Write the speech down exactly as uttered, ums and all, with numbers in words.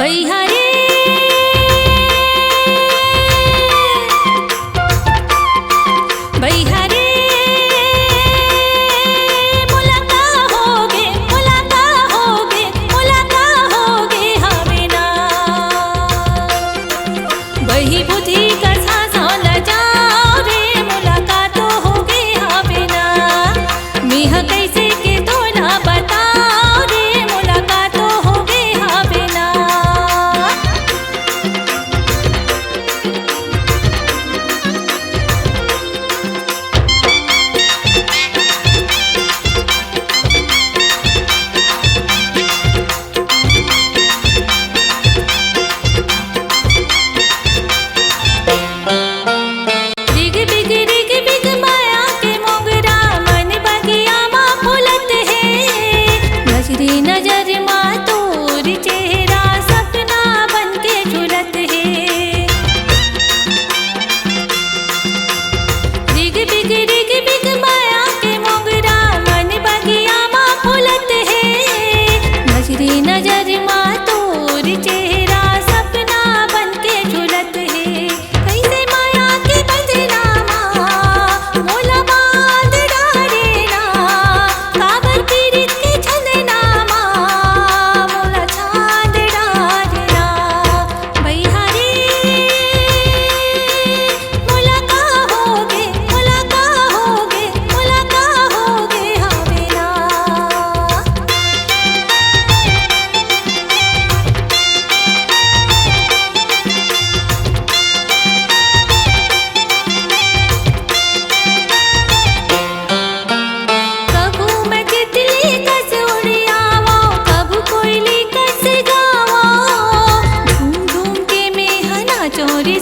भैया रे, भैया रे, मोला का होगे, मोला का होगे, मोला का होगे हवे ना। बही बुद्धि कर सांस न जाओ रे, मोला का तो होगे हवे ना। मेंह कइसे के तोला बताओ रे, मोला का तो होगे हवे ना। रिग बिग, रिग बिग, माया के मोंगरा मन बगिया मा फुलत हे। नजरी नजर मा तोर चेहरा सपना बन के झुलत हे। रिग बिग, रिग बिग, माया के मोंगरा मन बगिया मा फुलत हे। नजरी नजर मा तोर चेहरा सपना बन के झुलत हे। कइसे माया के बंधना मा मोला बांध डारे ना, काबर पीरित के छंदना मा मोला छांद डारे ना। भैया रे, मोला का होगे, मोला का होगे, मोला का होगे हवे ना। कभू मैं तितली कस उड़ियावो, कभू कोयली कस गावो, झूम झूम के मेंह नाचो रे